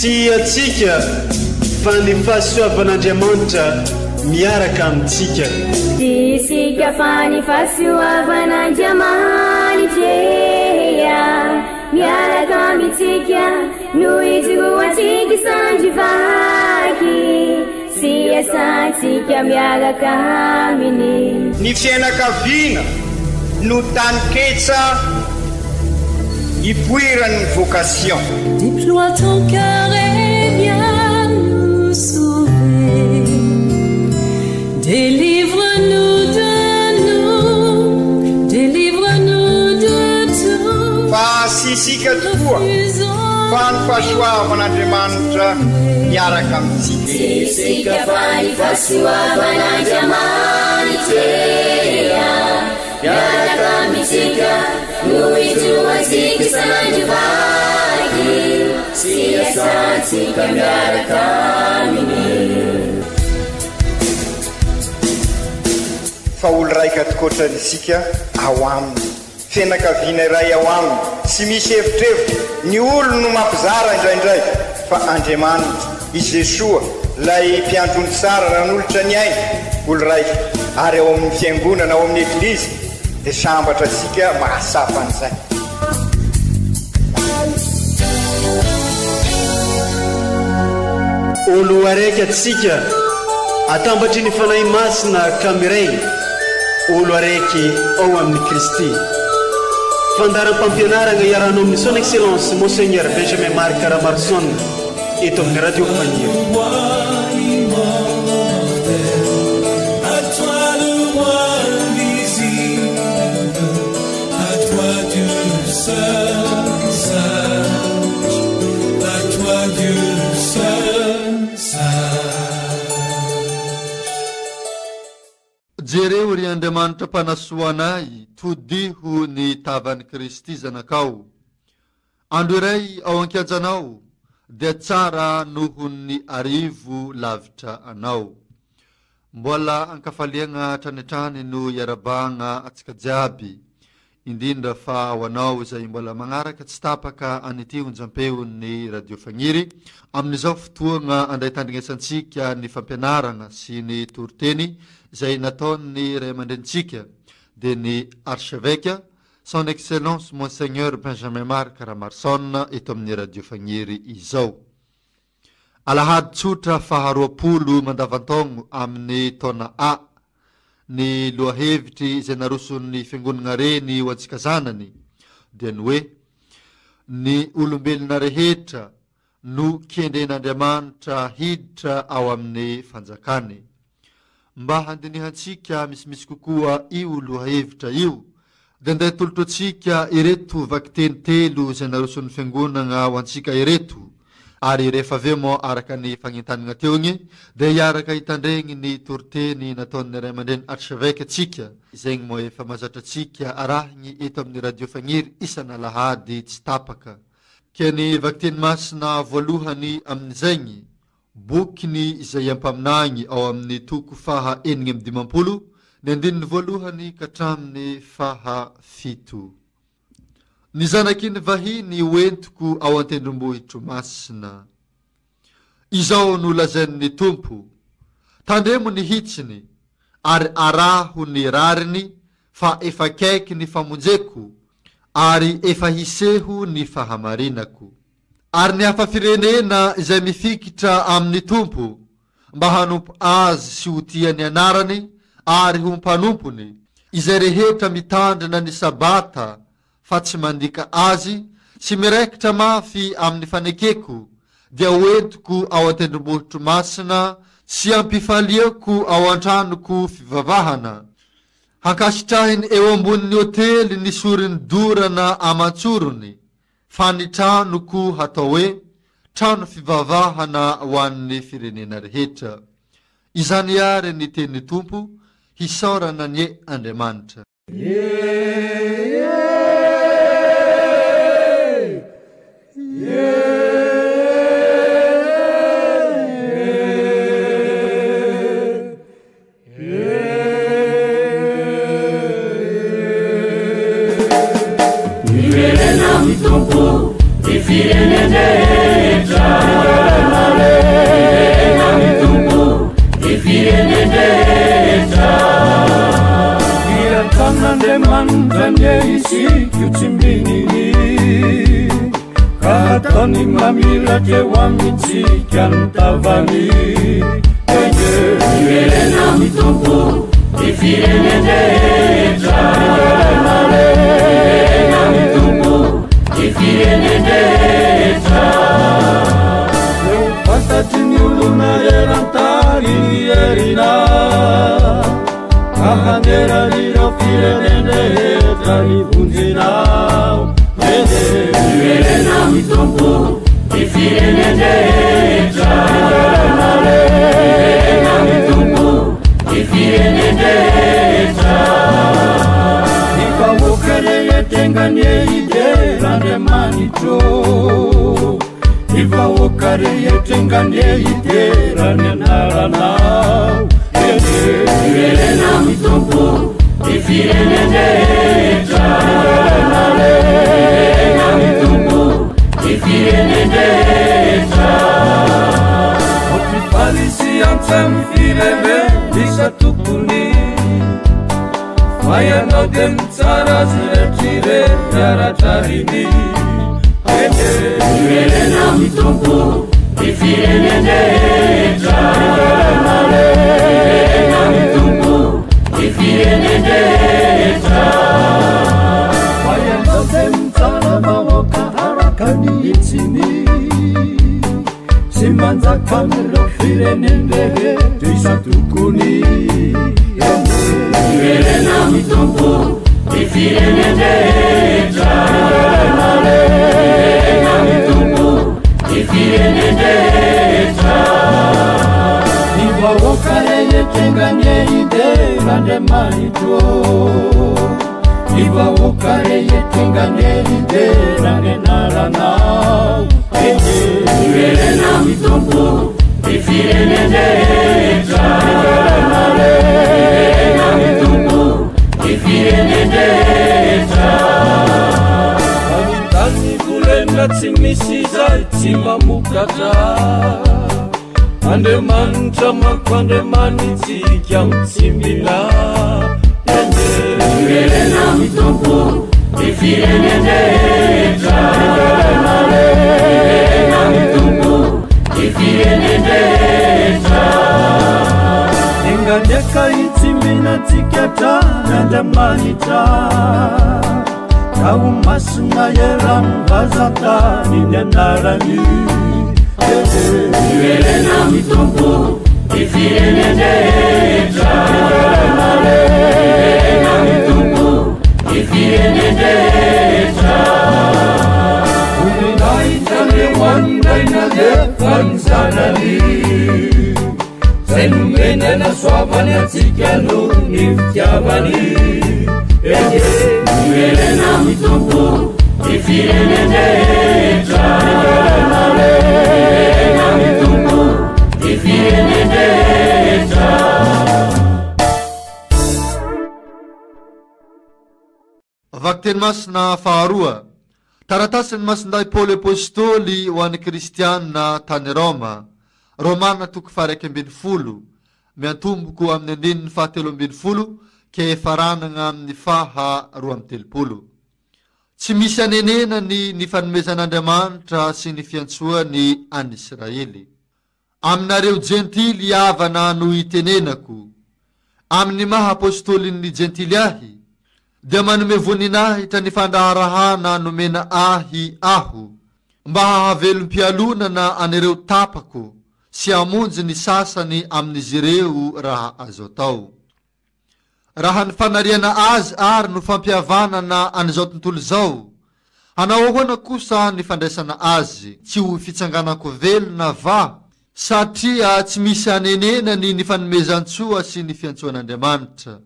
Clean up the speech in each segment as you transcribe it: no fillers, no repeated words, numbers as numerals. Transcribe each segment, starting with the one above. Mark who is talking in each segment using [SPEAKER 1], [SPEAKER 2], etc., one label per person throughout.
[SPEAKER 1] Tsy antsika fa ny fahasoavan'Andriamanitra miaraka amintsika.
[SPEAKER 2] Tsy isika fa ny fahasoavan'Andriamanitra miaraka amintsika no ijoroantsika sandry vaky sy iasantsika miaraka aminy.
[SPEAKER 3] Ny fiainakaviana no taninketsa ipoiran'ny vocation.
[SPEAKER 4] Déploie ton cœur et viens nous sauver. Délivre-nous de nous, délivre-nous de tout.
[SPEAKER 3] Fa tsy isika tokoa fa ny fahasoavan'Andriamanitra miaraka amintsika.
[SPEAKER 2] Tsy isika fa ny fahasoavan'Andriamanitra miaraka amintsika no ijoroantsika isan'andro vaky sy iasantsika miaraka aminy.
[SPEAKER 3] Fa olo raika tokoatrany isika ao aminy. Fianakaviana iray ao aminy, tsy misy evitrevitra, ny olony no mampizara indraindray, fa Andriamanitra, i Jesoa, ilay mpiandry ondry tsara nanolotra ny ainy, olo raika, ary ao amin'ny Fiangonana, ao amin'ny Eglizy, dia sambatra isika mahatsapa an'izay.
[SPEAKER 1] Olo araiky atsika atambatry ny Fanahy Masina ka miray olo araiky ao amin'i Kristy. Fandaharam-pampianaragna iarahanao amin'ny Son Excellence Monseigneur Benjamin Marc Ramaroson eto amin'ny Radio Faniry.
[SPEAKER 5] Jereo, ry Andriamanitra Mpanasoa anay, todiho ny tavan'i Kristy Zanakao. Andro iray ao an-kianjanao dia tsara noho ny arivo lavitra anao. Mbola ankafaliagna hatrany hatrany no iarabagna atsika jiaby, indrindra fa ho anao izay mbola magnaraka tsy tapaka an'ity onjam-peon'ny Radio Fagniry amin'izao fotoagna andray tandrignesantsika ny fampianaragna sy ny toriteny izay nataon'ny ray aman-drenintsika dia ny Archevêque Son Excellence Monseigneur Benjamin Marc Ramarson eto amin'ny Radio Fagniry izao. Alahady tsotra faha 20 mandavantaogno amin'ny taona A. Ny lohahevitry izay naroson'ny Fiangonagna Reny ho antsika zanany dia ny hoe, Ny olombelona rehetra no kendren'Andriamanitra hiditra ao amin'ny fanjakany. Mba handinihantsika misimisy kokoa io lohahevitra io, dia andeha atolotro antsika ireto vakiteny telo izay naroson'ny Fiangonagna ho antsika ireto, ary rehefa avy eo moa araka ny fagnentanagna teo igny, dia hiaraka hitandregny ny toriteny nataon'ny Ray aman-dreny Archevêque antsika, izegny moa efa mahazatra antsika arahigny eto amin'ny Radio Fagniry isan'alahady tsy tapaka. Ke ny vakiteny masina voalohany amin'izegny, Bokin'i Izaia mpaminany ao amin'ny toko faha 56, ny andininy voalohany ka hatramin'ny faha fito. Ny zanaky ny vahiny ho entiko ao an-tendrombohitro masina. Izao no lazain'ny Tompo, Tandremo ny hitsiny, ary araho ny rariny, fa efa akaiky ny famonjeko, ary efa hiseho ny fahamarinako. Ary ny hafa firenena izay mifikitra amin'ny Tompo mba hanompo Azy sy ho tia ny anarany ary ho mpanompony, izay rehetra mitandrina ny Sabata fa tsy mandika azy sy miraikitra mafy amin'ny fanekeko, dia ho entiko ao an-tendrombohitro masina sy hampifaliako ao an-tranoko fivavahana. Hankasitrahiny eo ambonin'ny otely ny sorin'ny dorana aman-tsorony, Fa ny tranoko hatao hoe trano fivavahana ho an'ny firenena rehetra. Izany àry ny tenin'ny Tompo, hisaorana anie Andriamanitra.
[SPEAKER 6] Miverena amin'ny Tompo ny firenen-drehetra. Andriamanitra anie isika io tsimbininy ka ataony mamiratra eo amintsika ny tavany. Eny e.
[SPEAKER 2] Miverena amin'ny Tompo ny firenen-drehetra. Miverena amin'ny Tompo ny firenen-drehetra.
[SPEAKER 6] Eo fantatry ny olona eran-tany ny herinao, ka haneran'ireo firenen-drehetra ny vonjinao. Eny e.
[SPEAKER 2] Miverena amin'ny Tompo ny firenen-drehetra. Miverena amin'ny Tompo ny firenen-drehetra.
[SPEAKER 6] Ny vahoaka rehetra enga anie hidera Andriamanitro. Ny vahoaka rehetra enga anie hidera ny anaranao. Eny e.
[SPEAKER 2] Miverena amin'ny Tompo ny firenen-drehetra. Miverena amin'ny Tompo ny firenen-drehetra.
[SPEAKER 6] Mampifaly sy antsa ny firenena isan-tokony. Fa ianao dia mitsara azy rehetra ireny ara-drariny. Eny e.
[SPEAKER 2] Miverena amin'ny Tompo ny firenen-drehetra. Miverena amin'ny Tompo ny firenen-drehetra.
[SPEAKER 6] Fa ianao dia mitsara vahoaka araka ny hitsiny. Sy manjaka amin'ireo firenen-drehetra isan-tokony. Eny e.
[SPEAKER 2] Miverena amin'ny Tompo ny firenen-drehetra. Miverena amin'ny Tompo ny firenen-drehetra.
[SPEAKER 6] Ny vahoaka rehetra enga anie hidera Andriamanitro. Ny vahoaka rehetra enga anie hidera ny anaranao. Eny e.
[SPEAKER 2] Miverena amin'ny Tompo ny firenen-drehetra. Miverena amin'ny Tompo ny firenen-drehetra.
[SPEAKER 6] Any tany volena tsy misy izay tsy mamokatra. Andriamanitra manko Andriamanitsika mitsimbina. Eny e.
[SPEAKER 2] Miverena amin'ny Tompo ny firenen-drehetra. Miverena amin'ny Tompo ny firenen-drehetra.
[SPEAKER 6] Enga anie ka hitsimbina antsika hatrany Andriamanitra. Ka ho masina eran'ny vazan-tany ny anarany. Eny e.
[SPEAKER 2] Miverena amin'ny Tompo ny firenen-drehetra. Miverena amin'ny Tompo ny firenen-drehetra.
[SPEAKER 6] Voninahitra anie ho an'ny Ray nandefa ny Zanany. Izay nomeny hanasoavany antsika noho ny fitiavany. Eny e.
[SPEAKER 2] Miverena amin'ny Tompo ny firenen-drehetra. Miverena amin'ny Tompo ny firenen-drehetra.
[SPEAKER 5] Vakiteny masina faharoa, taratasin'ny Masindahy Paoly Apostoly ho an'ny Kristiana tany Roma, Romana toko faha-11, miantomboko amin'ny andininy faha-13 ke faranana amin'ny faha-32. Tsy misy anenenany ny fanomezan'Andriamanitra sy ny fiantsoany an'Israely. Aminareo Jentily havana no itenenako, amin'ny maha Apostolin'ny Jentily ahy, dia manome voninahitra ny fandraharahana nomena ahy aho, mba hahavelom-pialonana an'ireo tapako sy hamonjy ny sasany amin'izy ireo raha azo atao. Raha ny fanariana azy àry no fampihavanana an'izao tontolo izao, hanao ahoana kosa ny fandraisana azy? Tsy ho fitsanganan-ko velona va? Satria tsy misy hanenenany ny fanomezan-tsoa sy ny fiantsoan'Andriamanitra.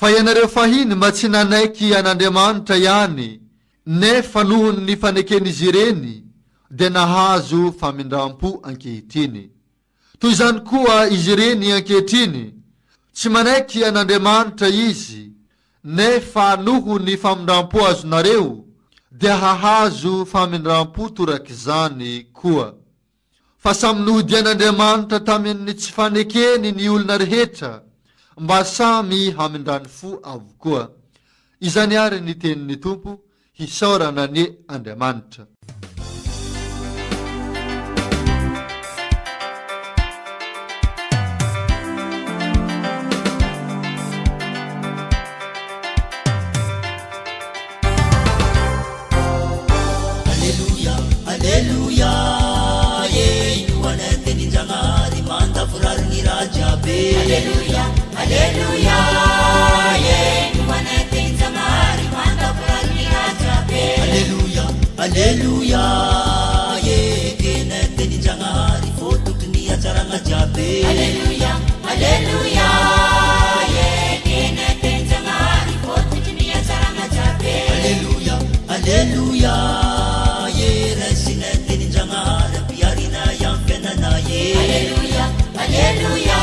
[SPEAKER 5] Fa ianareo fahiny mba tsy nanaiky an'Andriamanitra ihany, nefa noho ny faneken'izy ireny dia nahazo famindram-po ankehitriny. Toy izany koa izy ireny ankehitriny, tsy manaiky an'Andriamanitra izy, nefa noho ny famindram-po azonareo, dia hahazo famindram-po torak'izany koa. Fa samy nohodian'Andriamanitra tamin'ny tsy fanekeny ny olona rehetra, mba samy hamindrany fo avokoa. Izany àry ny tenin'ny Tompo, hisaorana anie Andriamanitra.
[SPEAKER 7] Aleloia, aleloia, eh, inoana tenin-Jagnahary mandavorary ny raha jiaby.
[SPEAKER 8] Aleloia, aleloia, eh, inoana tenin-Jagnahary mandavorary ny raha jiaby.
[SPEAKER 7] Aleloia, aleloia, eh, ekena tenin-Jagnahary fototry ny hatsarana jiaby.
[SPEAKER 8] Aleloia, aleloia, eh, ekena tenin-Jagnahary fototry ny hatsarana jiaby.
[SPEAKER 7] Aleloia, aleloia, eh, raisina tenin-Jagnahary ampiharina amin'ny fiainana, eh.
[SPEAKER 8] Aleloia, aleloia,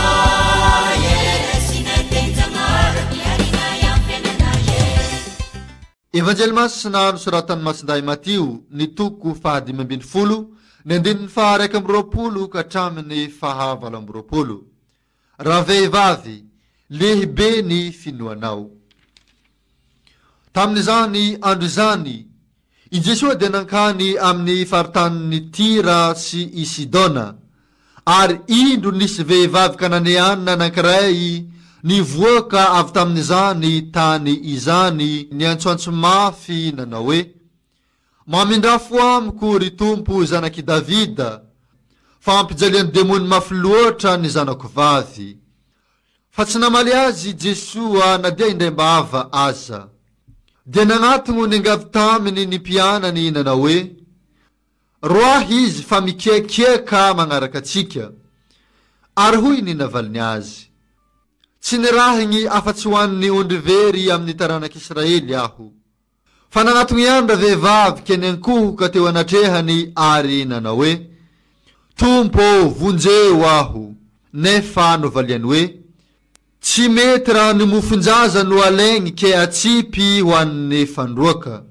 [SPEAKER 8] eh, raisina tenin-Jagnahary ampiharina amin'ny fiainana, eh.
[SPEAKER 5] Evanjely Masina nosoratan'i Masindahy Matio, ny toko fahadimy ambin'ny folo, ny andininy faha-21 ka hatramin'ny faha-28. Ravehivavy, lehibe ny finoanao. Tamin'izany andro izany, i Jesoa dia nankany amin'ny faritanin'i Tyra sy i Sidona. Ary indro nisy vehivavy kananeana anankiray nivoaka avy tamin'izany tany izany niantsoantso mafy nanao hoe, Mamindrà fo amiko, ry Tompo, Zanak'i Davida, fa ampijalian'ny demony mafy loatra ny zanako vavy. Fa tsy namaly azy i Jesoa na dia indraim-bava aza. Dia nagnatogno niangavy taminy ny mpianany nanao hoe, Roahy izy fa mikiakiaka magnaraka antsika. Ary hoy ny navaliny azy, Tsy nirahigny afa-tsy ho an'ny ondry very amin'ny taranak'Israely aho. Fa nagnatogno ihany ravehivavy ke niankohoka teo anatrehany ary nanao hoe, Tompo ô, vonjeo aho! Nefa novaliany hoe, Tsy mety raha ny mofon-jaza no alaigny ke atsipy ho an'ny fandroaka.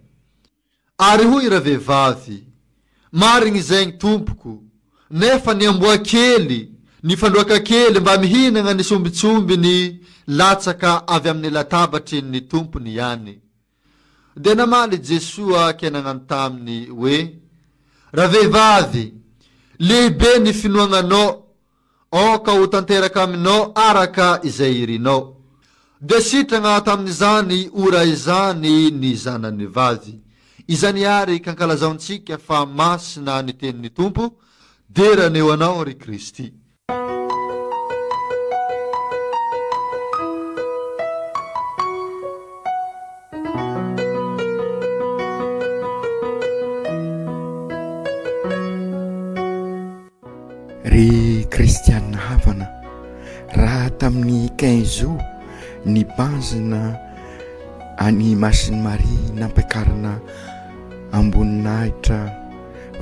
[SPEAKER 5] Ary hoy ravehivavy, Marigny zegny tompoko, nefa ny amboa kely, ny fandroaka kely mba mihinagna ny sombintsombiny latsaka avy amin'ny latabatry ny tompony ihany. Dia namaly Jesoa ke nagnano taminy hoe, Ravehivavy, lehibe ny finoagnanao, aoka ho tanteraka aminao araka izay irinao. Dia sitragna tamin'izany ora izany ny zanany vavy. Izany àry kankalazaontsika fa masina ny tenin'ny Tompo, dera anie ho Anao ry Kristy.
[SPEAKER 9] Ry kristianina havana, raha tamin'ny quinze août nibanjina an'i Masin'i Maria nampiakarina amboninahitra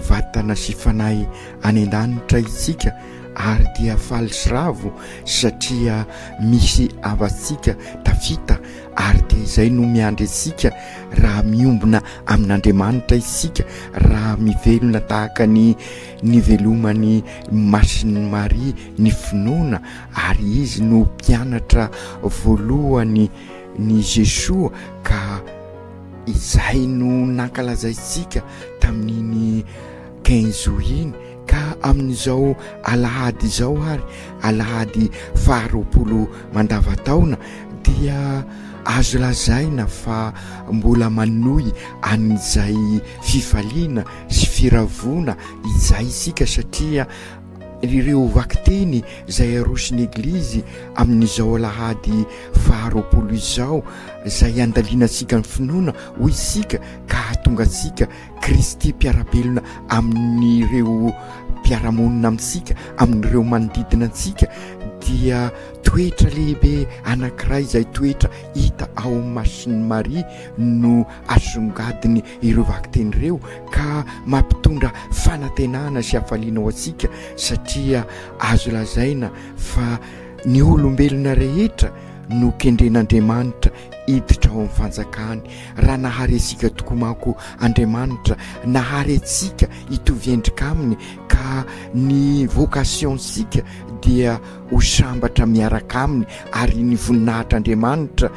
[SPEAKER 9] vatana sy fanahy any an-danitra isika ary dia faly sy ravo satria misy havantsika tafita ary dia izay no miandry antsika raha miombona amin'Andriamanitra isika, raha mivelona tahaka ny niveloman'i Masin'i Maria ny finoana ary izy no mpianatra voalohany ny Jesoa ka izay no nankalazaintsika tamin'iny quinze août iny ka amin'izao alahady izao ary alahady faharoapolo mandavataona dia azo lazaina fa mbola manohy an'izay fifaliana sy firavoana izay isika satria ireo vakiteny izay aroson'ny Eglizy amin'izao alahady faharoapolo izao izay andalinantsika ny finoana hoy isika ka hahatonga antsika Kristy mpiara-belona amin'ireo mpiara-monina amintsika, amin'ireo manodidina antsika dia toetra lehibe anankiray izay toetra hita ao amin'ny Masin'i Maria no asongadiny ireo vakiteny ireo ka mampitondra fanantenana sy hafaliana ho antsika satria azo lazaina fa ny olombelona rehetra no kendren'Andriamanitra. hiditra ao amin'ny fanjakany. Raha nahary antsika tokoa manko Andriamanitra, nahary antsika hitovy endrika aminy ka ny vocation-tsika dia ho sambatra miaraka aminy ary ny voninahitr'Andriamanitra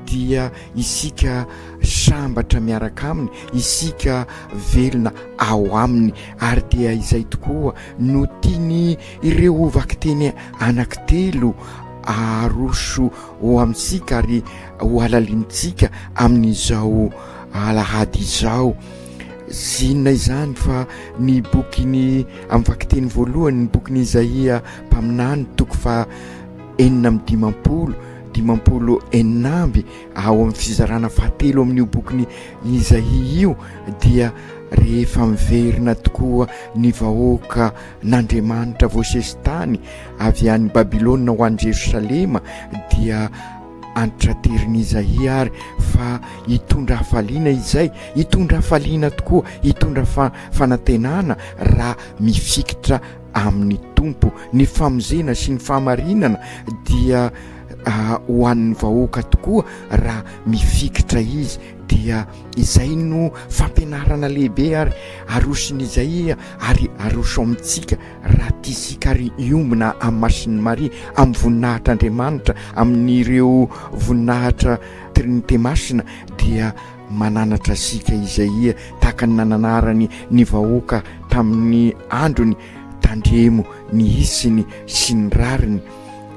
[SPEAKER 9] dia isika sambatra miaraka aminy, isika velona ao aminy ary dia izay tokoa no tiany ireo vakiteny anankitelo aroso ho amintsika ary ho halalinintsika amin'izao alahady izao. Tsy inona izany fa ny bokin'ny amin'ny vakiteny voalohany, ny bokin'i Izaia mpaminany toko faha 56, 56 ao amin'ny fizarana fahatelo amin'io bokin'i Izaia io dia rehefa miverina tokoa ny vahoaka n'Andriamanitra voasesitany avy any Babylona ho any Jerosalema dia antrateriny Izaia ary fa hitondra hafaliana izay, hitondra hafaliana tokoa, hitondra fanantenana raha mifikitra amin'ny Tompo. Ny famonjena sy ny fahamarinana dia ho an'ny vahoaka tokoa raha mifikitra izy. Dia izay no fampianarana lehibe ary aroson'i Izaia ary aroso amintsika raha tiantsika ary hiombona amin'ny Masin'i Maria, amin'ny voninahitr'Andriamanitra, amin'ireo voninahitra Trinite Masina, dia mananatra antsika Izaia tahaka ny nananarany ny vahoaka tamin'ny androny, tandremo ny hitsiny sy ny rariny,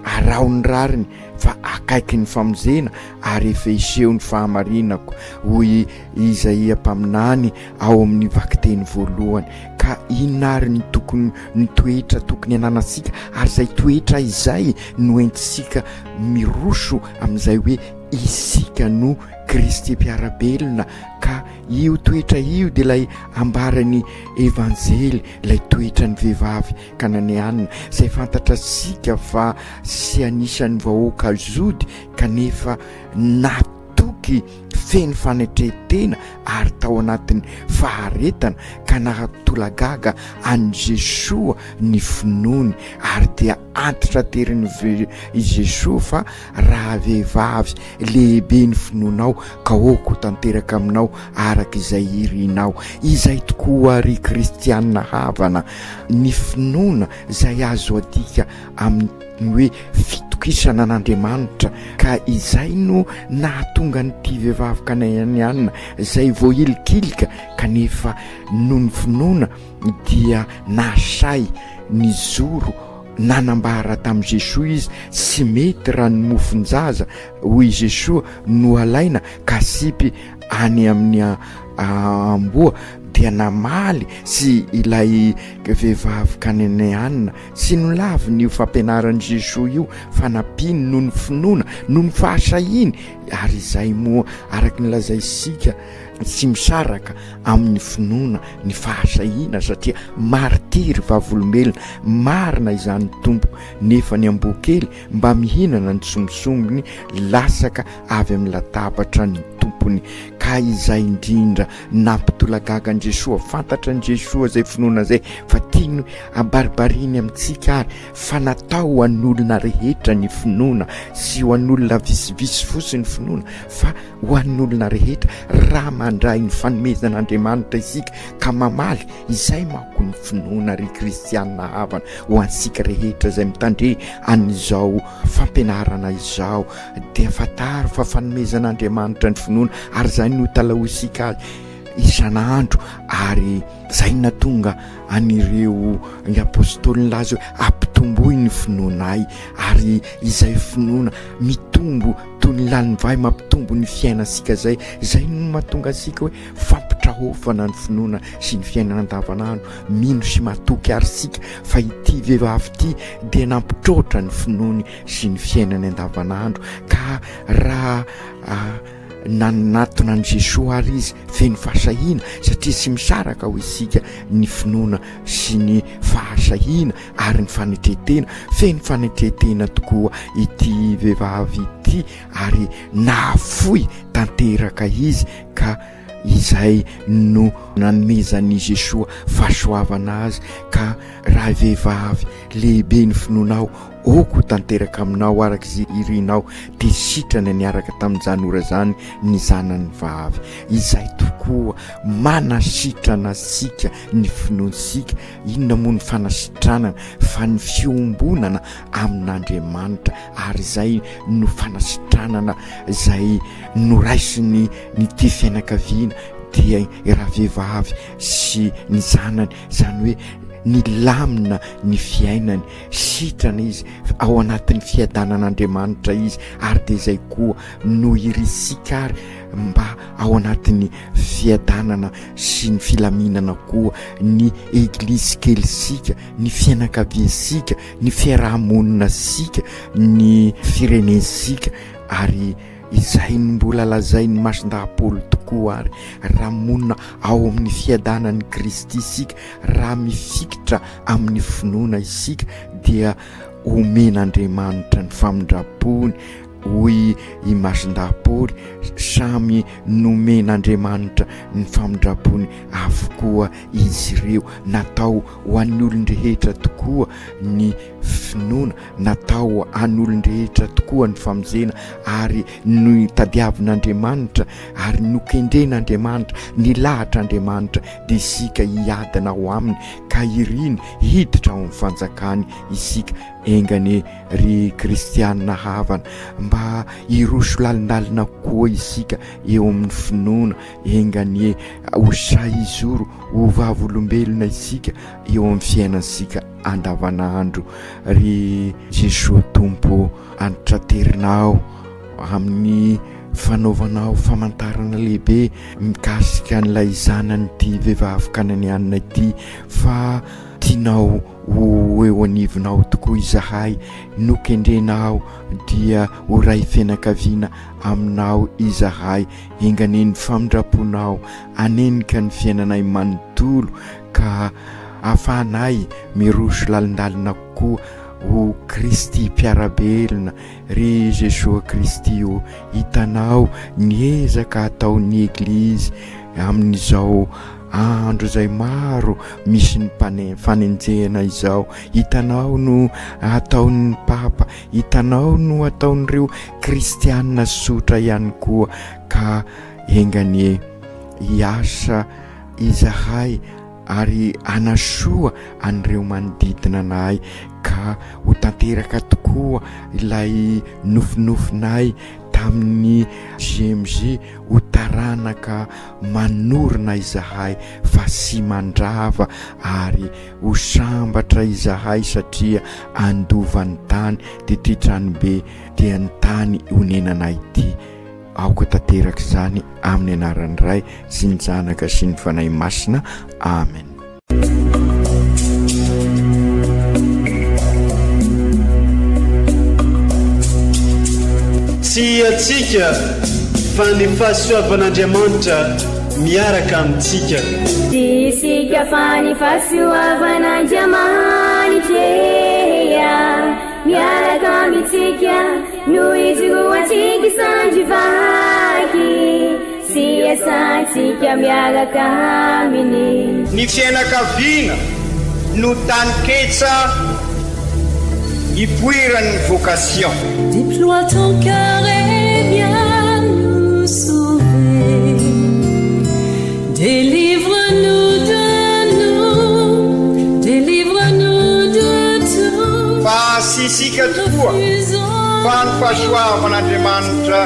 [SPEAKER 9] araho ny rariny fa akaiky ny famonjena ary efa hiseho ny fahamarinako, hoy Izaia mpaminany ao amin'ny vakiteny voalohany. Ka inona ary ny tokony, ny toetra tokony ananantsika, ary izay toetra izay no entintsika miroso amin'izay hoe isika no Kristy mpiara-belona, ka io toetra io dia ilay ambaran'ny Evanjely, ilay toetran'ny vehivavy kananeanina, izay fantatratsika fa tsy anisan'ny vahoaka Jody kanefa natoky feno fanetren-tena ary tao anatin'ny faharetana ka nahatolagaga an'i Jesoa ny finoany ary dia antitranterin'i Jesoa fa raha vehivavy lehibe ny finoanao ka ok ho tanteraka aminao araka izay irinao. Izay tokoa ry kristiana havana, ny finoana izay azo adika amin'ny hoe fitokisana an'Andriamanitra ka izay no nahatonga an'ity vehivavy kanaaniana izay voahilikilika kanefa noho ny finoana dia nahasahy nijoro nanambara tamin'i Jesoa izy, tsy mety raha ny mofon-jaza, hoy i Jesoa, no alaina ka asipy any amin'ny amboa, dia namaly sy ilay vehivavy kananeanina, tsy nolaviny io fampianaran'i Jesoa io fa nampiany noho ny finoana, noho ny fahasahiany, ary izay moa araka ny lazaintsika tsy misaraka amin'ny finoana ny fahasahiana satria martiry vavolombelona marina izany Tompo nefa ny amboa kely mba mihinana ny sombintsombiny lasaka avy amin'ny latabatra ny tompony ka izay indrindra nampitolagaga an'i Jesoa fantatra an'i Jesoa izay finoana izay fa tiany abaribariny amintsika ary fa natao ho an'olona rehetra ny finoana sy ho an'olona visivisy fotsiny ny finoana fa ho an'ny olona rehetra raha mandray ny fanomezan'Andriamanitra isika ka mamaly izay manko ny finoana ry kristianina havana ho antsika rehetra izay mitandre an'izao fampianarana izao dia fantaro fa fanomezan'Andriamanitra ny finoana ary izay no talahoantsika azy isan'andro ary izay natonga an'ireo ny apostoly nilaza hoe ampitomboy ny finoanay ary izay finoana mitombo Toy ny lalim-vay mampitombo ny fiainantsika izay, izay no mahatonga antsika hoe fampitrahofana ny finoana sy ny fiainana andavanandro. Mino sy matoky àry isika fa ity vehivavy ity dia nampitroatra ny finoany sy ny fiainany andavanandro, ka raha nanatona an'i Jesoa àry izy feno fahasahiana, satria tsy misaraka ho isika ny finoana sy ny fahasahiana ary ny fanetren-tena. Feno fanetren-tena tokoa ity vehivavy ity ary nahafoy tanteraka izy ka izay no nanomezan'i Jesoa fahasoavana azy ka raha vehivavy lehibe ny finoanao. Aoka ho tanteraka aminao araka izay irinao. Dia sitrana niaraka tamin'izany ora izany ny zanany vavy. Izay tokoa manasitrana antsika ny finoantsika. Inona moa ny fanasitranana fa ny fiombonana amin'Andriamanitra, ary izay no fanasitranana izay noraisiny nyity fianakaviana dia i ravehivavy sy ny zanany, izany hoe nilamina ny fiainany, sitrana izy, ao anatin'ny fiadanan'Andriamanitra izy, ary dia izay koa no irisika ary mba ao anatin'ny fiadanana sy ny filaminana koa ny eglizy kelisika, ny fianakaviansika, ny fiarahamoninasika, ny firenensika ary izay no mbola lazain'i Masindahy Paoly tokoa ary raha monina ao amin'ny fiadanan'i Kristy isika, raha mifikitra amin'ny finoana isika dia omen'Andriamanitra ny famindrampony Hoy i Masindahy Paoly, Samy nomen'Andriamanitra ny famindrampony avokoa izy ireo. Natao ho an'ny olon-drehetra tokoa ny finoana, natao ho an'olon-drehetra tokoa ny famonjena, ary notadiavin'Andriamanitra ary nokendren'Andriamanitra, nilahatr'Andriamanitra dia isika hiadana ao aminy ka iriny hiditra ao amin'ny fanjakany isika. Enga anie ry kristiana havana mba hiroso lalindalina kokoa isika eo amin'ny finoana, enga anie ho sahy hizoro ho vavolombelona isika eo amin'ny fiainantsika andavanandro. Ry Jesoa Tompo ô, antraterina aho amin'ny fanaovanao famantarana lehibe mikasika an'ilay zanan'ity vehivavy kananianina ity fa tianao Ho eo anivonao tokoa izahay, nokendrenao dia ho ray fianakaviana aminao izahay, enga anie ny famindram-ponao hanenika ny fiainanay manontolo ka ahafahanay miroso lalindalina kokoa ho Kristy mpiara-belona. Ry Jesoa Kristy ô, hitanao ny ezaka ataon'ny Eglizy amin'izao Andro izay maro misy ny mpane fanenjehana izao, hitanao no ataon'ny Papa, hitanao no ataon'ireo kristiana sotra ihany koa, ka enga anie hiasa izahay ary hanasoa an'ireo manodidina anay ka ho tanteraka tokoa ilay nofinofinay tamin'ny JMJ ho taranaka manorina izahay fa sy mandrava ary ho sambatra izahay satria handova ny tany dia ity tranobe dia ny tany honenanay ity. Aoka tanteraka izany amin'ny anaran'ny Ray sy ny Zanaka sy ny Fanahy Masina. Amen.
[SPEAKER 1] Tsy antsika fa ny fahasoavan'Andriamanitra miaraka amintsika.
[SPEAKER 10] Tsy isika fa ny fahasoavan'Andriamanitra miaraka amintsika no ijoroantsika sandry vaky. Sy iasantsika miaraka aminy.
[SPEAKER 3] Ny fiainakaviana no taninketsa ipoiran'ny vocation.
[SPEAKER 4] Déploie ton cœur et viens nous sauver. Délivre-nous de nous, délivre-nous de tout.
[SPEAKER 3] Fa tsy isika tokoa fa ny fahasoavan'Andriamanitra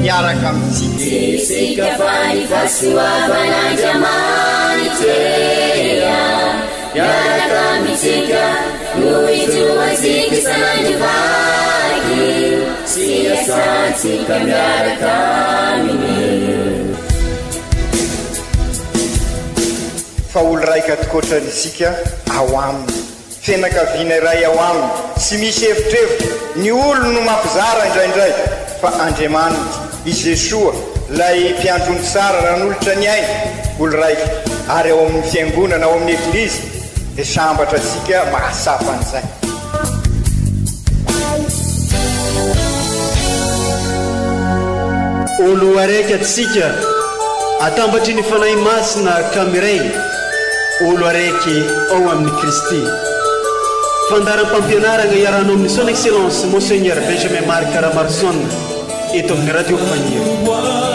[SPEAKER 3] miaraka amintsika.
[SPEAKER 10] Tsy isika fa ny fahasoavan'Andriamanitra miaraka amintsika no ijoroantsika isan'andro vaky sy iasantsika miaraka aminy.
[SPEAKER 3] Fa olo raika tokoatra isika ao aminy. Fianakaviana iray ao aminy, tsy misy evitrevitra, ny olony no mampizara indraindray, fa Andriamanitra, i Jesoa, ilay mpiandry ondry tsara nanolotra ny ainy, olo raika, ary ao amin'ny fiangonana, ao amin'ny Eglizy, dia sambatra antsika mahatsapa an'izay.
[SPEAKER 1] Olo araiky atsika atambatry ny Fanahy Masina ka miray olo araiky ao amin'i Kristy. Fandaharam-pampianarana iarahanao amin'ny Son Excellence Monseigneur Benjamin Marc Ramaroson eto amin'ny Radio Faniry.